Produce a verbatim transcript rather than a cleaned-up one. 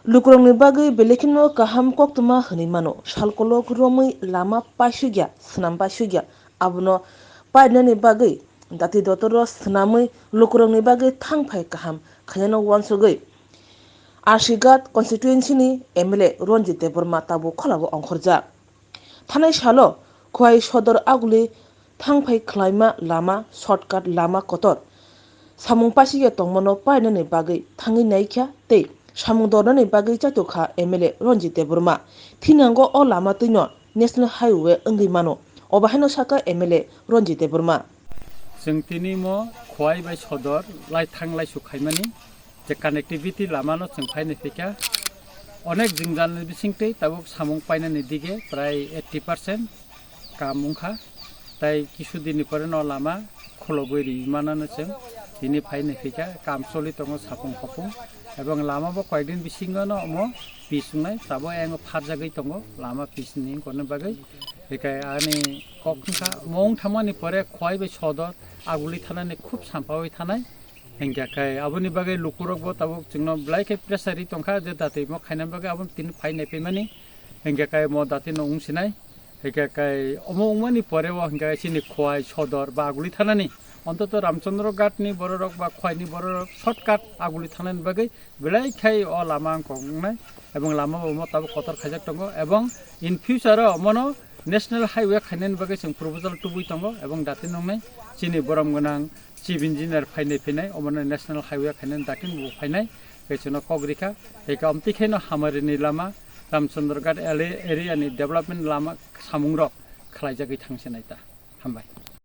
Lukurokni bagwi belai kheno kaham koktwma hwnwi mano. Salkolok romwi lama paisukya, swnam paisukya. Abono painani bagwi dati dotoro swnamwi lukurokni bagwi thangphai kaham khainano uansugwi Ashigat constituency ni M L A Ranjit Debbarma tabuk kholao ongkhorjak. Thanai salo Khowai sodor aguli thangphai khlaima lama, shortcut lama kotor samung paisukya tongmano painani bagwi thangwi naikha tei samung dornani bagwi chatukha M L A Ranjit Debbarma. Thinango o lama twino National Highway wngwi mano, obo haino sakha M L A Ranjit Debbarma. Chwng tini mo Khowai bai sodor lai thang lai suk khaimani je connectivity lama no chwng phaini phikha, onek jwngjal ni bisingtwi tabuk samung painani dige prai eighty percent kam wngkha, tai kisu din ni pore no lama khulogwi ri manano chwng tini phaini phikha, kam choli tongo sapung hopung, ebong lama bo koyekdin bisingo no omo pis wngnai, tabuk ayang pharjagwi tongo lama pis ni wngkha bagwi. Hikai ani kok wngkha, mo wng thangmani pore Khowai bai sodor aguli thanani khub sampawi thanai. Hinkhe kai aboni bagwi lukurok bo tabuk chwngno belai khe pressure ri tongkha je dati mo khaina bagwi abo tini phai nai phaimani. Hinkhe kai mo dati no wng sinai. Hinkhe kai omo wngmani pore o hinkhe chini Khowai sodor ba aguli thanani, ontoto Ramchandra Ghat ni bororok ba Khowai ni bororok shortcut aguli thanani bagwi belai khai o lama wngkok wngnai, ebong lama bo omo tabuk kotor khaijak tongo, ebong in future o omono National Highway khainani bagwi chwng proposal tubui tongo, ebong dati nongnai chini borom gwnang Chief Engineer phainai phainai, omono National Highway khainani dati bo phainai, khe chwngno kok rikha, eka omtwi khaino Hamari ni lama, Ramchandra Ghat area ni development lama samung rok khlaijagwi thangsinai ta. Hambai.